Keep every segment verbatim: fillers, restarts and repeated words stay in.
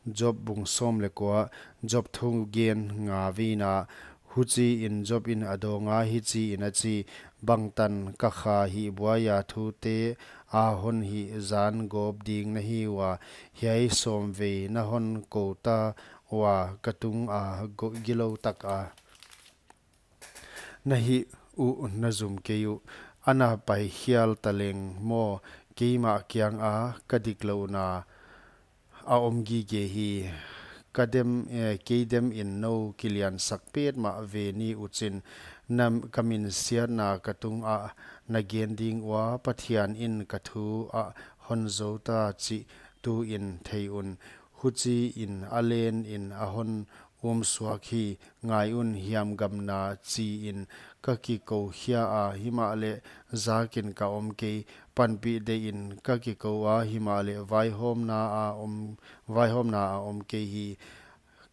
Job bung sawm leh kua. Job thugen nga veina. Huchiin Job in a dawnga hichiin a chi: Bangtan ka kha hihbuaia thute a hon hihzan gawp ding na hi ua, hiai sawm vei na hon kouta ua ka tunga go-, gilou taka na hih uh na zum kei uh. Ana pai hial taleng maw, keimah kianga ka diklouhna a om gige hi. Ka dem, eh, kei demin nou kiliansak petmah ve ni uchin, na, ka minsiatna ka tungah na gen ding ua, Pathian in ka thu a hon zouta chih tuin thei un. Huchiin a lenin a hon umsuak hi. Ngai un, hiamgamna chiin ka kikou khia a, himahleh zakin ka om kei. Panpih deihin ka kikou a, himahleh vaihawmna a om, vaihawmna a om kei hi.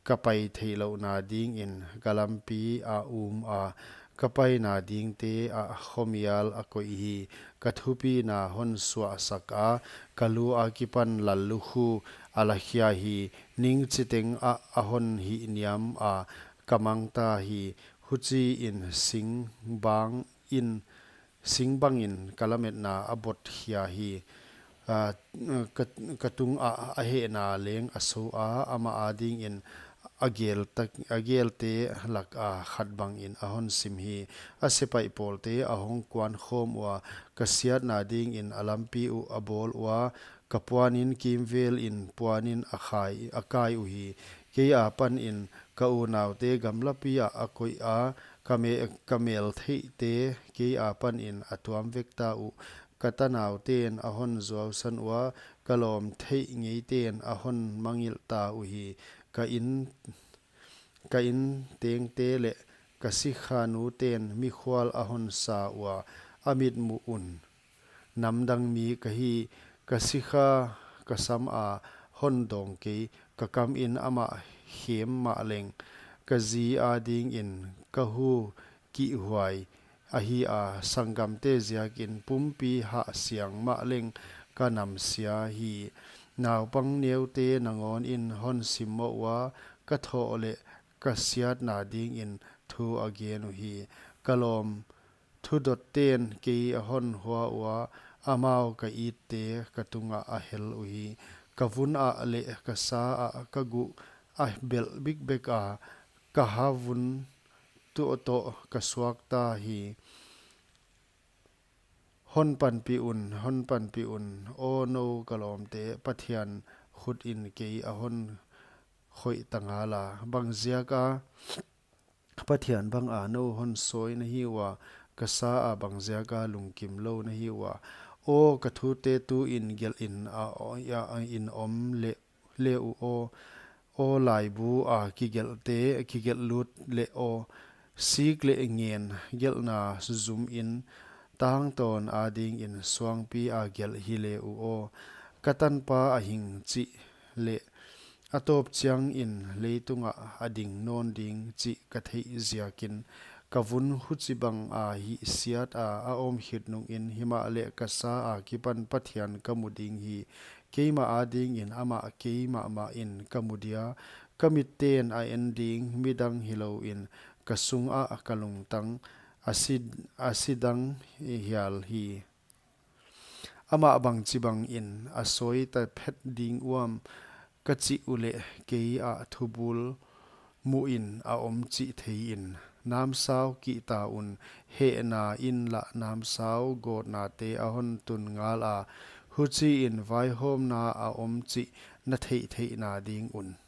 Ka pai theihlouhna dingin ka lampi a um a, ka paina dingte ah khomial a koih hi. Ka thupina hon suahsak a, ka lu akipan lallukhu a la khia hi. Ning chiteng ah a hon hihniam a, ka mangta hi. Huchiin sing bangin, sing bangin ka lametna a bot khia hi. Ah, ka, ka tungah a hehna leng a sou a, amah adingin a gel tak, a gelte laka khat bangin a hon sim hi. A sepaih pawlte a hong kuan khawm ua, ka siatna dingin a lampi uh a bawl ua, ka puanin kimvelin puanin a khai, a kai uhi. Kei apanin ka unaute gamlapi ah a koih a, ka me-, ka meltheihte kei apanin a tuam vekta uh. Ka tanauten a hon zuausan ua, ka lawm theih ngeiten a hon mangngilhta uhi. Ka in, ka in tengte leh ka sikhanuten mikhual a hon sa ua, a mitmuh un namdang mi ka hi. Ka sikha ka sama hon dawng kei, ka kamin amah khem mahleng, ka zi adingin ka hu kihhuai ahi a, sanggamte ziakin pumpi hahsiang mahleng ka namsia hi. Naupang neute nangawnin hon simmoh ua, ka thoh leh ka siatna dingin thu a gen uhi. Ka lawm thudotten kei a hon hua ua, amau ka itte ka tungah a hel uhi. Ka vun ah leh ka sa ah ka guh a belh bikbek a, ka ha vun tuh toh ka suakta hi. Hon panpih un, hon panpih un, aw nou ka lawmte, Pathian khutin kei a hon khoih ta ngala. Bangziaka Pathian banga nou hon sawi na hi ua, ka sa a bangziaka lungkim lou na hi ua. Aw ka thute tuin gelhin a, a, a in om leh, leh uh aw. Aw laibu a kigelhte, kigelh lut leh aw. Sik leh ngen gelhna zumin tangtawn adingin suangpi a gelh hi leh uh aw. Ka tanpa a hing chih leh a tawp chiangin leitungah a ding nawn ding chih ka theih ziakin, ka vun huchibang a hihsiat a, a om khit nungin, himahleh ka sa akipan Pathian ka mu ding hi. Keimah adingin amah keimah mahin ka mu dia, ka mitten a en ding midang hilouin ka sungah ka lungtang a si, a si dang hial hi. Amah bangchibangin a sawi ta phet ding uam ka chih uleh, kei ah thubul muhin a om chih theiin. Namsau kihta un, hehna in lah namsau gawtnate a hon tun ngala, huchiin vaihawmna a om chih na theihtheihna ding un.